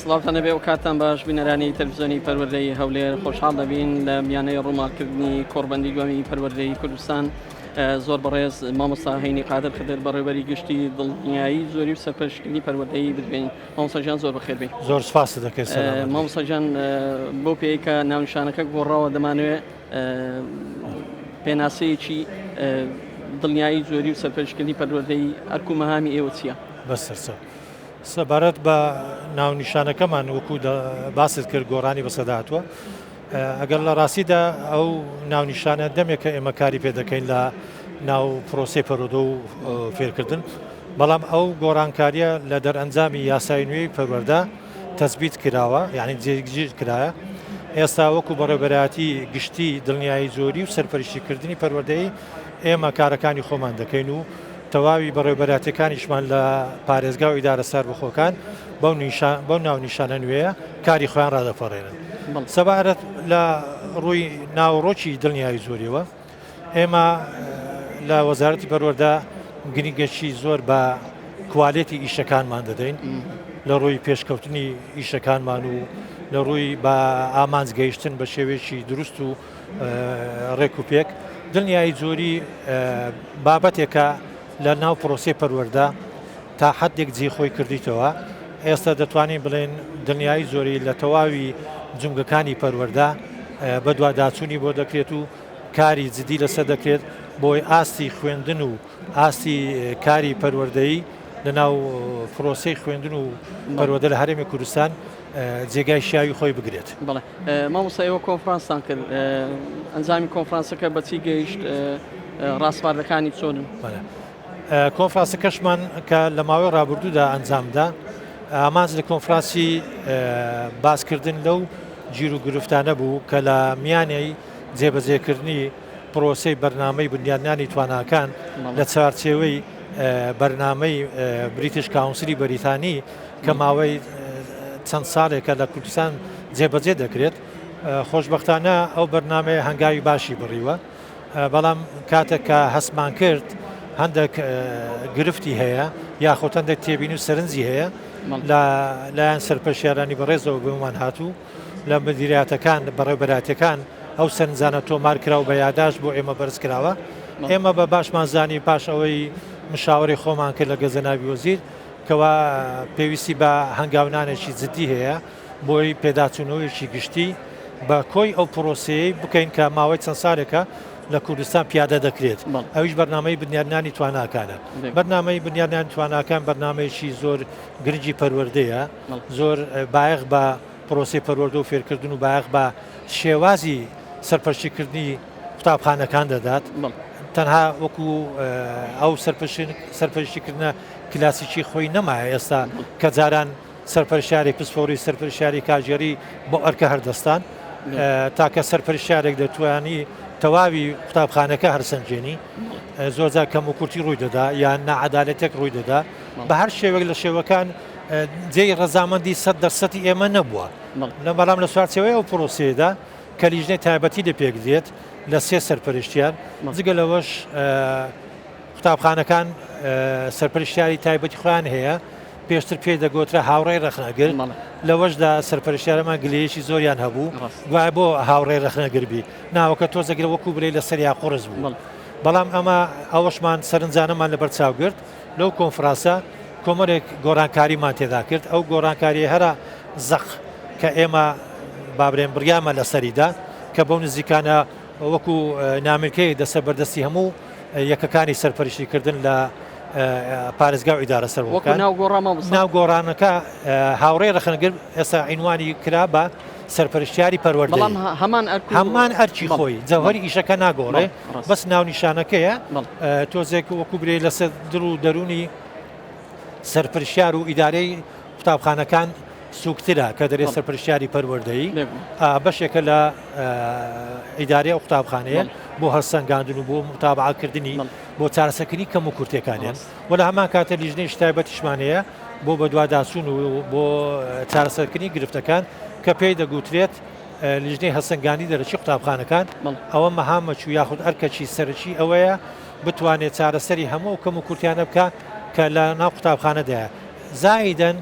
سڵاوتان هەبێ و کاتتان باش بینەرانی تەلەفزیۆنی پەروەردەی هەولێر خۆشحاڵ دەبین لە میانەی ڕووماڵکردنی کۆڕبەندی دووەمی پەروەردەی کوردستان زۆر بەڕێز مامۆستا هەینی قادر خدر بەڕێوەبەری گشتی دڵنیایی زۆری و سەرپەرشتیکردنی پەروەردەیی بدوێین مامۆستا گیان زۆر بەخێر بێی. زۆر سپاست دەکەین سەلامەت بی. مامۆستا گیان بەو پێیەی کە ناونیشانەکە گۆڕاوە دەمانەوێ پێناسەیەکی دڵنیایی زۆری و سەرپەرشتیکردنی پەروەردەیی ئەرک و مەهامی ئێوە چییە؟ بەسەرچاو. سەبارەت بە ناونیشانەکەمان وەکو باست کرد گۆڕانی بەسەردا هاتووە ئەگەر لە ڕاستیدا ئەو ناونیشانە دەمێکە ئێمە کاری پێ دەکەین لە ناو پرۆسی پەرۆدە و فێرکردن بەڵام ئەو گۆڕانکاریە لە دەرئەنجامی یاسای نوێی پەروەردە تەسبیت کراوە یعنی جێگیر کرایە ئێستا وەکو بەڕێوەبەرایەتی گشتی دڵنیایی جۆری و سەرپەرشتیکردنی پەروەردەی ئێمە کارەکانی خۆمان دەکەین و تەواوی بەڕێوەبەرایەتیەکانیشمان لە پارێزگا و ئیدارە سەربەخۆکان بەو نیشان بەو ناونیشانە نوێیە کاری خۆیان ڕادەپەڕێنن. سەبارەت لە ڕووی ناوەڕۆکی دڵنیایی زۆریەوە ئێمە لە وەزارەتی پەروەردە گرنگەکی زۆر بە کوالێتی ئیشەکانمان دەدەین لە ڕووی پێشکەوتنی ئیشەکانمان و لە ڕووی بە ئامانج گەیشتن بە شێوەیەکی دروست و ڕێک و پێک دڵنیایی جۆری بابەتێکە لە ناو پرۆسەی پەروەردە تا حدێک جێ خۆی کردیتەوە ئێستا دەتوانین بڵێن دڵنیایی زۆری لە تەواوی جومگەکانی پەروەردە بەدواداچوونی بۆ دەکرێت و کاری جدی لەسەر دەکرێت بۆی ئاستی خوێندن و ئاستی کاری پەروەردەیی لە ناو پرۆسەی خوێندن و پەروەردە لە هەرێمی کوردستان جێگای شیاوی خۆی بگرێت. بەڵێ مامۆستا ئێوە کۆنفرانستان کرد ئەنجامی کۆنفرانسەکە بەچی گەیشت ڕاسپاردەکانی چۆنن؟ کۆنفرانسەکەشمان کە لە ماوەی ڕابردوودا ئەنجامدا ئامانج لە کۆنفرانسی باسکردن لەو گیر و گرفتانە بوو کە لە میانەی جێبەجێکردنی پرۆسەی بەرنامەی بنیادنانی تواناکان لە چوارچێوەی بەرنامەی بریتش کاونسلی بەریتانی کە ماوەی چەند ساڵێکە لە کوردستان جێبەجێ دەکرێت خۆشببختانە ئەو بەرنمەیە هەنگاوی باشی بڕیوە بەڵام کاتێک کە هەستمان کرد هەندێک گرفتی هەیە یاخود هەندێک تێبین و سەرنجی هەیە لە لایەن سەرپەشیارانی بەڕێزەوە بۆمان هاتوو لە مدیریاتەکان بەڕێوبەراتەکان ئەو سەرنجانە تۆمار کرا و بە یاداشت بۆ ئێمە بەرز کراوە ئێمە بە باشمان زانی پاش ئەوەی مشاوەری خۆمان کرد لە گەزەناوی وەزیر کەوا پێویستی بە هەنگاونانێکی جددی هەیە بۆی پێداچوونەوەیەکی گشتی بە کۆی ئەو پرۆسەیەی بکەین کە ماوەی چەند سالێکە لە کوردستان پیادە دەکرێت ئەویش بەرنامەی بنیادنانی تواناکانە بەرنامەی بنیادنانی تواناکان بەرنامەیەکی زۆر گرنگی پەروەردەیە زۆر بایەخ بە پرۆسەی پەروەردە و فێرکردن و بایەخ بە شێوازی سەرپەرشتیکردنی قوتابخانەکان دەدات تەنها وەکو ئەو سەرپەرشتیکردنە کلاسیکی خۆی نەمایە ئێستا کە جاران سەرپەرشتیاری پسپۆری سەرپەرشتیاری کارگێڕی بۆ ئەرکە هەردەستان تاکە سەرپەرشتیارێک دەتوانی تەواوی قوتابخانەکە هەرسەنگێنی زۆرجار کەم و کورتی ڕووی دەدا یان ناعەدالەتێک ڕووی دەدا بە هەر شێوەیەک لە شێوەکان جێی ڕەزامەندی سەد دەرسەتی ئێمە نەبووە لە بەڵام لە چوارچێوەی ئەو پرۆسەیەدا کە لیژنەی تایبەتی لە پێک دێت لە سێ سەرپەرشتیار جگە لەوەش قوتابخانەکان سەرپەرشتیاری تایبەتی خۆیان هەیە پێشتر پێی دەگۆترا هاوڕێی ڕەخنەگر، لەوەشدا سەرپەرشتیارەمان گلەیەکی زۆریان هەبوو، گوایە بۆ هاوڕێی ڕەخنەگر بی، ناوەکە تۆزێک وەکو بلێی لەسەریا قوڕس بوو. بەڵام ئەمە ئەوەشمان سەرنجانەمان لەبەر چاو گرت، لەو کۆنفرانسە کۆمەڵێک گۆڕانکاریمان تێدا کرد، ئەو گۆڕانکارییە هەرە زەق کە ئێمە با بلێن بڕیارمان لەسەری دا، کە بەو نزیکانە وەکو نامیلکەیەک دەستە بەردەستی هەموو یەکەکانی سەرپەرشتیکردن لە پارێزگا و ئیدارە سەربەخۆکان. ناو گۆڕانەکە هاوڕێی ڕەخنەگر ئێستا عینوانی کرا بە سەرپەرشتیاری پەروەردەیی. هەمان ئەرکی خۆی جەوهەری ئیشەکە ناگۆڕێ بەس ناونیشانەکەیە تۆزێک وەکو برێ لەسەر دڵ و دەروونی سەرپرشیار و ئیدارەی قوتابخانەکان سوکترە کە دەرێ سەرپەرشتیاری پەروەردەیی بەشێکە لە ئیدارەی ئەو قوتابخانەیە بۆ هەڵسەنگاندن و بۆ متابعەکردنی بۆ چارەسەکردنی کەم و کورتەکانیان و لە هەمان کاتە لیژنەی تایبەتیشمان هەیە بۆ بەدواداچوون و بۆ چارەسەرکردنی گرفتەکان کە پێی دەگوترێت لیژنەی هەسەنگانی دەرەکی قوتابخانەکان ئەوە مەهامەچ و یاخود ئەرکەکی سەرەکی ئەوەیە بتوانێت چارەسەری هەموو کەم و کورتیانە بکە کە لە ناو قوتابخانەدایە زائیدەن.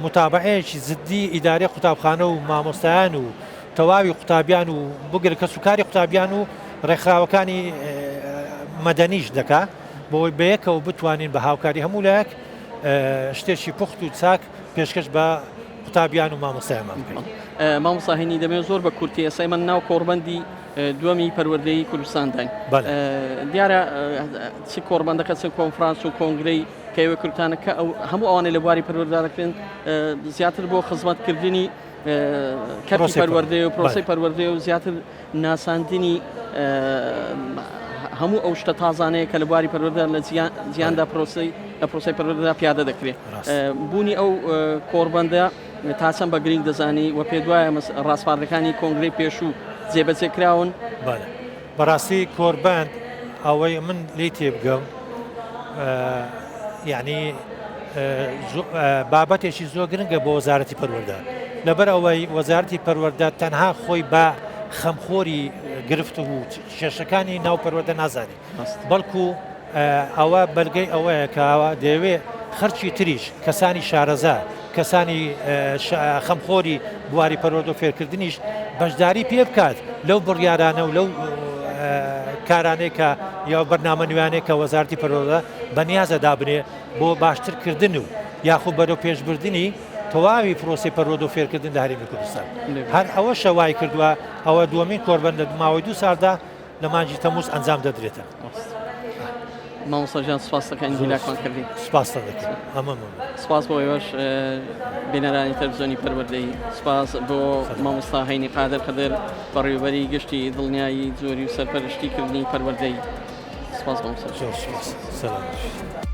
متابعەیەکی جدی ئیدارەی قوتابخانە و مامۆستایان و تەواوی قوتابیان و بگرە کەسوکاری قوتابیان و ڕێکخراوەکانی مەدەنیش دەکا بۆی بەیەکەوە بتوانین بە هاوکاری هەموو لایەک شتێکی پوخت و چاک پێشکەش بە قوتابیان و مامۆستایانمان بکەین. مامۆستا هەینی دەمەوێت زۆر بە کورتی ئێستا ئێمە ناو کۆڕبەندی دووەمی پەروەردەی کوردستانداین دیارە چ کۆڕبەندەکە چ کۆنفرانس و کۆنگرەی کە ئێوە کورتانە کە ئەو هەموو ئەوانەی لە بواری پەروەردە دەکرێن زیاتر بۆ خزمەتکردنی کەرتی پەروەردەیە و پرۆسەی پەروەردەیە و زیاتر ناساندنی هەموو ئەو شتە تازانەیە کە لە بواری پەروەردە لە جیهاندا پرۆسەی لە پرۆسەی پەروەردەدا پیادە دەکرێت بوونی ئەو کۆڕبەندە تا چەند بە گرنگ دەزانی و پێ دوایە ڕاسپاردەکانی کۆنگرەی پێشوو جێبەجێ کراون؟ بەڕاستی کۆربەند ئەوەی من لی تێبگەم یعنی بابەتێکی زۆر گرنگە بۆ وەزارەتی پەروەردە لەبەر ئەوەی وەزارەتی پەروەردە تەنها خۆی بە خەمخۆری گرفت و کێشەکانی ناو پەروەردە نازانێت بەڵکو ئەوە بەلگەی ئەوەیە کە دەیەوێ خەرکی تریش کەسانی شارەزا کەسانی خەمخۆری بواری پەروەردە و فێرکردنیش بەشداری پێ بکات لەو بڕیارانە و لەو کارانەی کە یا بەرنامە نوێیانەی کە وەزارەتی پەروەردە بەنیازە دابنێ بۆ باشترکردن و یاخود بەرەو پێشبردنی تەواوی پرۆسی پەروەردە و فێرکردن لە هەرێمی کوردستان هەر ئەوەشە وای کردووە ئەوە دووەمین کۆربەند لە ماوەی دوو ساڵدا لە مانگی تەمووز ئەنجام دەدرێتن. مامۆستا گیان سپاس دەکەین هیلاکمان کردی. سپاستان دەکەم. ئەمە مەمنون. سپاس بۆ ئێوەش بینەرانی تەلەفزیۆنی پەروەردەیی. سپاس بۆ مامۆستا هەینی قادر خدر بەڕێوەبەری گشتی دڵنیایی جۆری و سەرپەرشتی کردنی پەروەردەیی. سپاس مامۆستا. زۆر سپاس. سەلامەت بی.